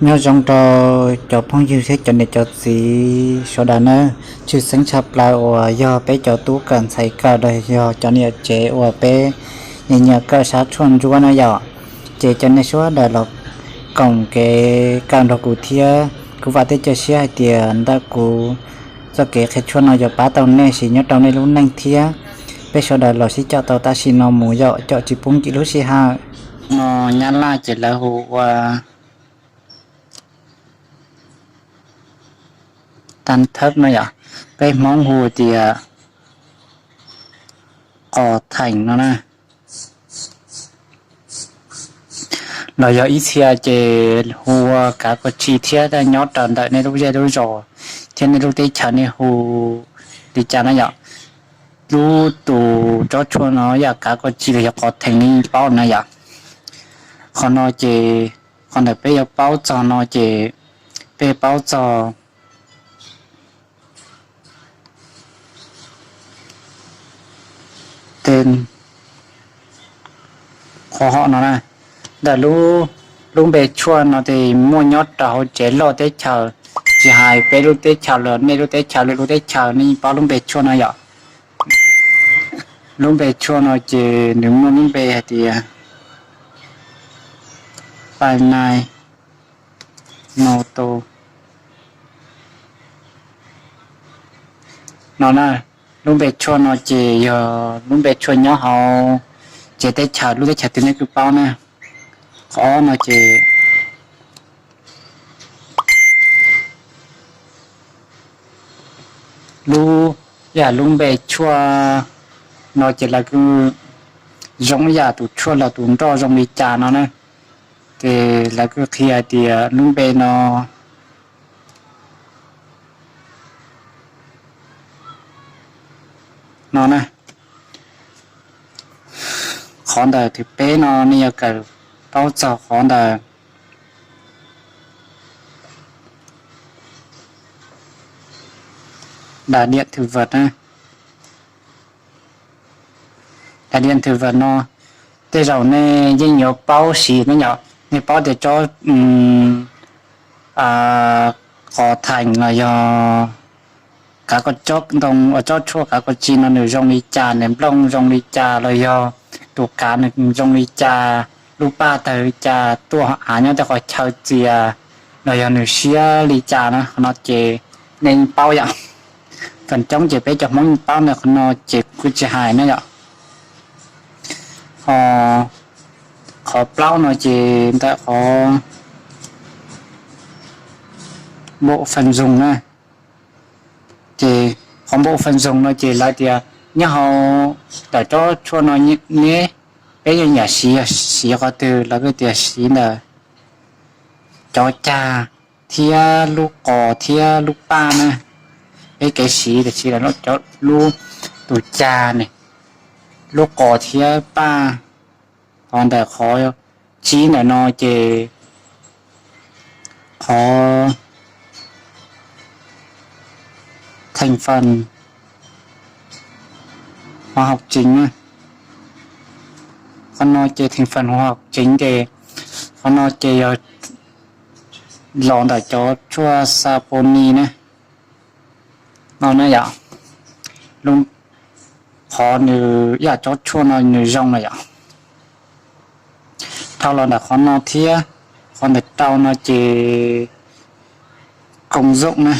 Nyob zoo rau cov phooj ywg thiab cov niam cov txiv sawv daws nawb. Tshwj xeeb tshaj plaws uas yog peb cov tub kawm ntxhais kawm los yog cov niam tsev uas peb nyiam nyiam kawm sab tshuaj ntsuab na yom. Ces cov nej sawv daws los koom kev kawm nrog kuv thiab. Kuv vam thiab cia siab hais tias ntawm kuv txoj kev qhia tshuaj no yuav pab tau nej siv nyob rau nej lub neej thiab. Peb sawv daws los sib caum tau tam sim no mus yom, caum tsis pub nkim lub sij hawm. No Nyab Laj ces lawv hu ua tan thawb no yom, peb Hmoob hu tias qos theem no na. Los yog ib txhia ces hu ua kav kos tsi thiab, nyob raws ntawm nej lub zej lub zos thiab nej lub teb chaws nej hu li cas na yom. Lub tus tsob tshuaj no yam kav kos tsi los yog qos theem nej paub na yom. Qhov no ces qhov ntawm peb yuav paub txog no ces peb paub txog tej qhov hom no na. Ntawm lub npe tshuaj no ces muaj nyob rau hauv tsev loj teb chaws, tsis hais peb lub teb chaws los nej lub teb chaws, lwm lub teb chaws nej yeej paub lub npe tshuaj no yom. Lub npe tshuaj no ces nws muaj lub npe hais tias Paj Nai No Tus no na. Lub npe tshuaj no ces yog lub npe tshuaj nyob hauv tsev teb chaws, lub teb chaws twg nej kuj paub na. Qhov no ces lub, yam lub npe tshuaj no ces lawv kuj zoo yam tus tshuaj los tus nroj zoo li cas no na. Ces lawv kuj qhia hais tias lub npe no no na. Qhov ntawm thib peb no nej yuav kawm paub txog qhov ntawm dam diam thwm vam na. Dam diam thwm vam no tej zaum nej yeej yuav paub siv ne yom. Nej paub tias tsob qos theem los yog kav kos tsi ntoo, tsob tshuaj kav kos tsi no nws zoo li cas, nws nplooj zoo li cas los yog tus kav nws zoo li cas, lub paj tawg li cas, tuaj av nyob tej qhov chaw txias los yog nws siab li cas na, qhov no ces nej yeej paub yom. Feem coob ces peb cov Hmoob yeej paub na, qhov no ces kuv tsis hais na yom. Ho qhov plaub no ces ntawm qhov npaum fas zoos na. Ces qhov npaum fas zoos no ces lawv tias nyob hauv ntawm tsob tshuaj no ne, peb yeej yam siv, siv qhov twg los kuj tias siv ntawm cov cag thiab lub qos thiab lub paj na. Peb kev siv tias siv cov lub, tus cag ne, lub qos thiab paj. Ho ntawm qhov tsib ntawm no ces qhov theem fas hov hauv tseev na. Qhov no ces theem fas hov hauv tseev ces qhov no ces yog los ntawm cov tshuaj xa pos nis na. No na yom, qhov nws yam tsob tshuaj no nws zoo na yom. Dhau los ntawm qhov no thiab, qhov ntawm rau no ces koo zoom na,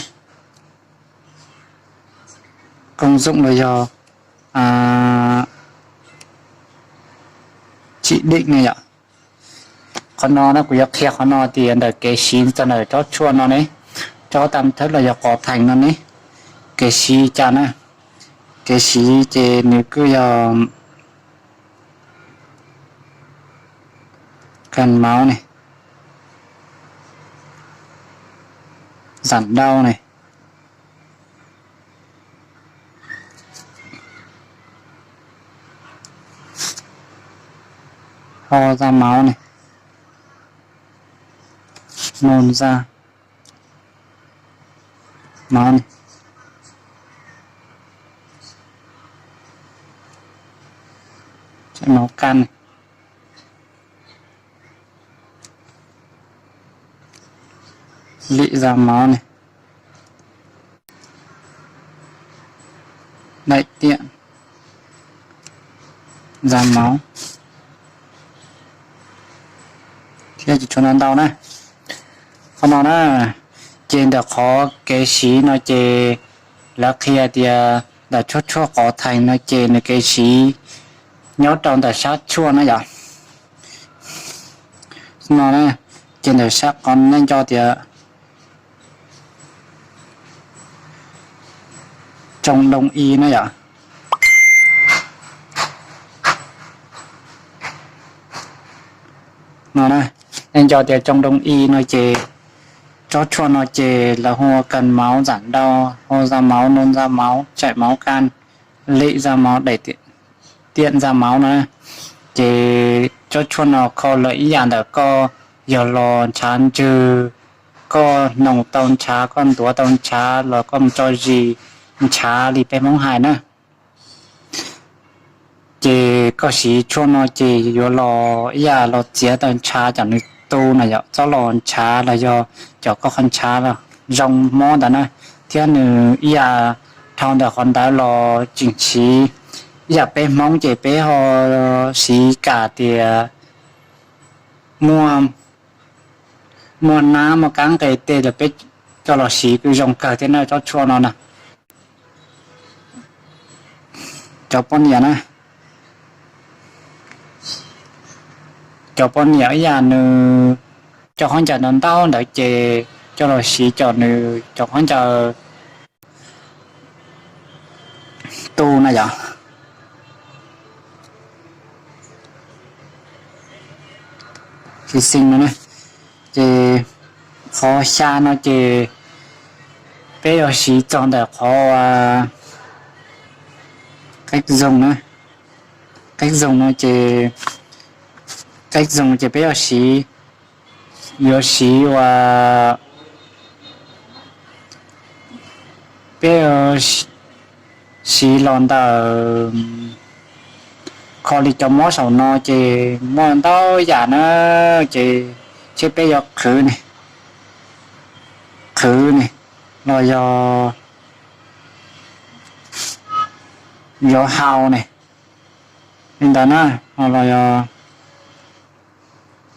koo zoom los yog tsim deem na yom. Qhov no na kuv yuav qhia qhov no tias ntawm kev siv txog ntawm tsob tshuaj no ne, tsob tam thawb los yog qos theem no ne, kev siv cas na. Kev siv ces nws kuj yog kag mauv ne, zam dau ne, ho za mauv ne, no za mauv ne, mauv kaj ne, Lim da máu này, đại tiện da máu thiab tsis tshua ntau na. Qhov no na, ces ntawm qhov kev siv no ces lawv qhia tias ntawm tshuaj tshuaj qhov thees no ces nws kev siv nyob rau ntawm sab tshuaj na yom. No na, ces ntawm sab qhov nej nco tias trong đông y na yom. No na, nej nco tias trong đông y no ces tsob tshuaj no ces lawv hu ua cần máu, giảm đau, ho da máu, nôn da máu, chảy máu can, lị da máu, đẩy tiện da máu no. Ces tsob tshuaj no kho lawm ib yam ntawm koj yog los ntshav ntswg, koj hnoos tau ntshav, koj ntuav tau ntshav los koj mus tso zis ntshav li peb Hmoob hais na. Ces koj siv tshuaj no ces yuav los ib yam los txiav tau ntshav cov nws tu na yom, txhob los ntshav los yog cov koj qhov ntshav zoo mob ntawd na, thiab nws ib yam dhau ntawm qhov ntawd los tseem siv ib yam peb Hmoob ces peb ho siv kam tias muaj, muaj nab muaj kab nqe tej los peb coj los siv kuj zoo kawg thiab na tsob tshuaj no na. Cov poj niam na, cov poj niam ib yam nws cov khaub ncaws ntau ntau ntawd ces coj los siv cov nws cov khaub ncaws tu na yom. Xi xi no, ces qhov xya no ces peb yuav siv txog ntawm qhov qeb zoo na. Qeb zoo no ces, qeb zoo ces peb yuav siv, yuav siv ua, peb siv los ntawm kho li cov mob saum no ces muaj ntau yam na, ces thiab peb yuav qhwv ne, qhwv ne, los yog yuav hau ne, li ntawd na, los yog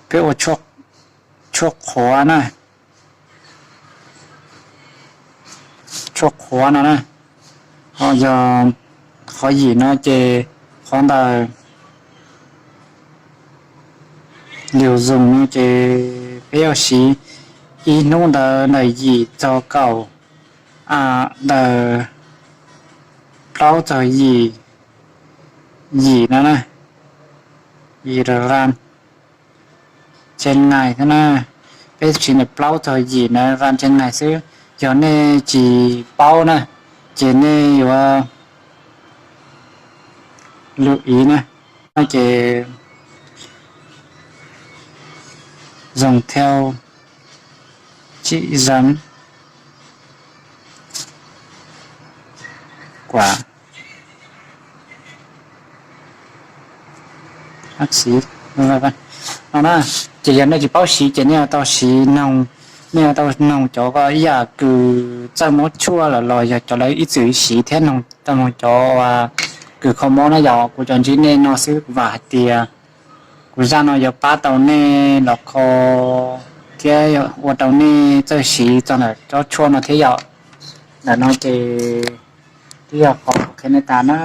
peb ua tshuaj qhuav na, tshuaj qhuav no na, los yog qhov yim no ces qhov ntawm liaus zoos no ces peb yuav siv ib hnub ntawd ntawm yim txog kaum, ntawm plaub txog yim, yim no na, yim ran tsev ngais xwb na, peb siv ntawm plaub txog yim na ran tsev ngais xwb. Yog nej tsis paub na, ces nej yuav lwm ib na, ces zoos thiau tsim zam kuam no na. Ces yog nej tsis paub siv ces nej yuav tau siv noog, nej yuav tau noog cov ib yam kws txawj muab tshuaj lawm los yog cov lawv ib txwm siv thiab, tau noog cov kws kho mob na yom. Kuv cov ntsib nej no xwb kuv vam hais tias kuv zaj no yuav pab tau nej los kho thiab ua rau nej txawj siv txog ntawm tsob tshuaj no thiab yom. Ntawm no ces twb yog qhov qhia nej tas na,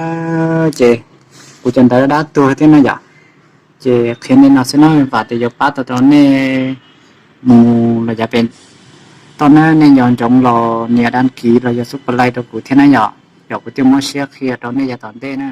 ces kuv cov ntawv dab tuag thiab no yom. Ces qhia nej no xwb na, vam tias yuav pab tau rau nej mus los yav pem toj na. Nej nco ntsoov los nias đăng ký los yog subscribe rau kuv thiab na yom, yog kuv thiaj muab siab qhia rau nej yav tom ntej na.